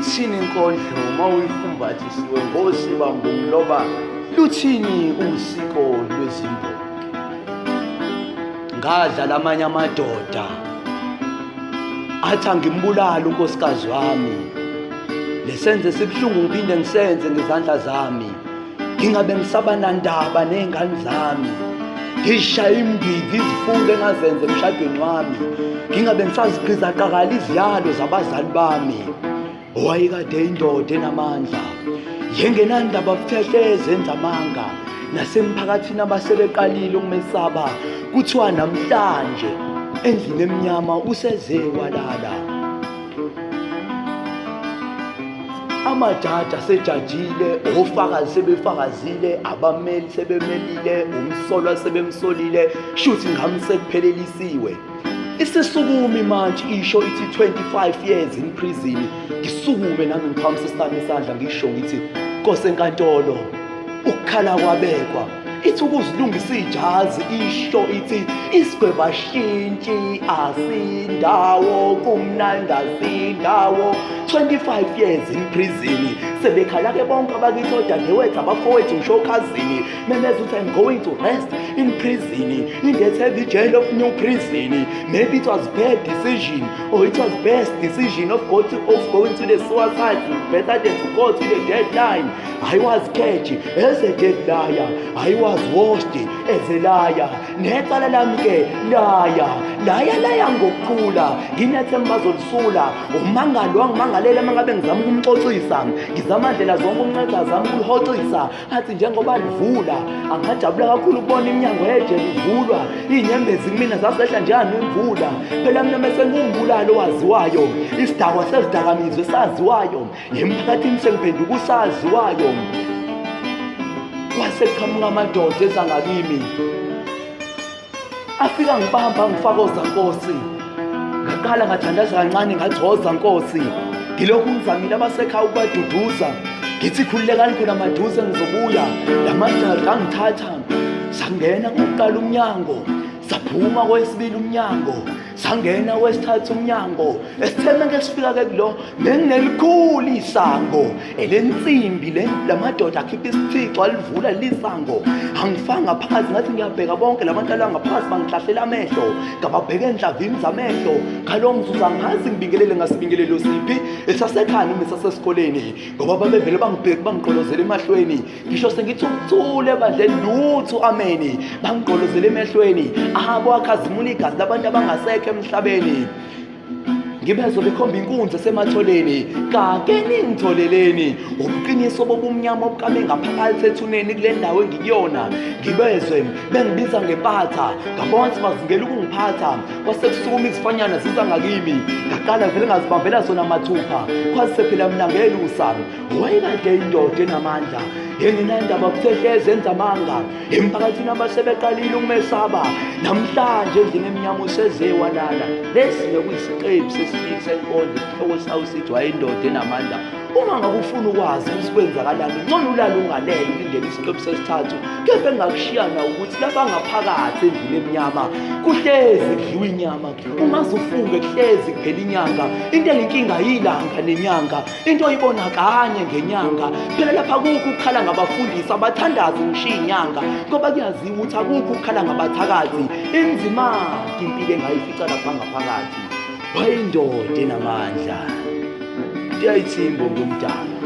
Ithini inkondlo uma uyifumbathisiwe ngosiba ngumloba luthini usiko lwezimbongi? Ngadla lamanye amadoda athi angimbulala unkosikazi wami, lesenze sibuhlungu ngiphinde ngisenze ngezandla zami, ngingabe ngisaba nandaba ney'ngane zami, ngishaya imbiza izifungo engazenza emshadweni wami, ngingabe ngisazigqiza qakala iziyalo zabazali bami. Owayekade indoda enamandla yengenandaba futhehle ezenza amanga nasemphakathini abasebeqalile ukumesaba, kuthiwa namhlanje endlini emnyama useze walala. Amajaji asejajile, ofakazi sebefakazile, abameli sebemelile, umsolwa sebemsolile, shuthi ngami sekuphelelisiwe. Isisukumi manje isho ithi 25 years in prison. Ngisukume nami ngiphakamisa esami isandla ngisho ngithi Nkosi enkantolo, ukukhala kwabekwa. Ithi ukuzilungisa ijazi isho ithi isigweba shintshi asindawo kumnandi asindawo. 25 years in prison, sebekhala ke bonke abakithi, odadewethu, abafowethu, ngisho okhazini, memeza ukuthi I'm going to rest in prison, in that heavy jail of new prison. Maybe it was bad decision or it was best decision of going to the suicide better than to go to the deadline. I was catch as a dead liar, I was washed as a liar. Necala lami ke laya laya laya ngokukhula, nginethemba bazolisula. Umangalo wangimangalela uma ngabe ngizama ukumxoxisa, ngizama ndlela zonke umnceda zami ukulihoxisa, athi njengoba livula angajabula kakhulu ukubona iminyango yejele ivulwa. Iy'nyembezi kumina zazehla njenganemvula. Phela mina mese ngiwumbulali owaziwayo, isidakwa sezidakamizwa esaziwayo emphakathini, sengiphenduka usaziwayo. Kwase kuqhamuka amadoda ezangakimi, afika ngibamba ngifaka ozankosi. Ngaqala ngathandaza kancane, ngathi woza Nkosi. Ngilokhu ngizamile abasekhaya ukubaduduza, ngithi khululekani khona maduze ngizobuya. La madoda angithatha, sangena kokuqala umnyango, saphuma kwesibili umnyango, sangena kwesithathu umnyango. Esitheme ke sifika ke kulo benginelikhulu isango elensimbi, lamadoda akhipha isithixo alivula lisango. Angifanga phakathi, ngathi ngiyabheka bonke labantu alangaphakathi bangihlahlela amehlo, ngababheka enhlavini zamehlo. Ngalowo mzuzu angazi ngibingelele ngasibingelelo siphi, esasekhaya noma esasesikoleni, ngoba babevele bangibheke bangigqolozela emahlweni. Ngisho sengithi ukuthula ebandleni, lutho ameni, bangigqolozela emehlweni abo akhazimula igazi labantu abangasekho emhlabeni. Ngibezwe bekhomba inkunzi esematholeni, kake ningitholeleni ubuqiniso bobumnyama obukame ngaphakathi ethuneni kule ndawo engikuyona. Ngibezwe bengibiza ngempatha, ngabona ukuthi bazingela ukungiphatha. Kwase kusukuma izifanyana ziza ngakimi, ngaqala vele ngazibambela zona mathupha, kwazise phela mina ngelusa. Wayekade indoda enamandla engenandaba kuthe hleze enza amanga emphakathini abasebeqalile ukumesaba, namhlanje endlini emnyama useze walala. Lesi bekuyisiqephu sesibili senkondlo, isihloko sawo sithi wayindoda enamandla. Uma ngabe ufuna ukwazi ukuthi kwenzakalani, ngcono ulale ungalele ulindele isiqephu sesithathu. Kepha engakushiyana ukuthi lapha ngaphakathi endlini emnyama kuhlezi kudliwa inyama, ungaze ufunge kuhlezi kuphela inyanga. Into enginkinga yilanga nenyanga, into oyibona kanye ngenyanga. Phela lapha akukho ukukhala ngabafundisi abathandazi ngisho iy'nyanga, ngoba kuyaziwa ukuthi akukho ukukhala ngabathakathi. Inzima-ke impilo engayifica lapha ngaphakathi. Wayindoda enamandla, iyayithimba ngomdala.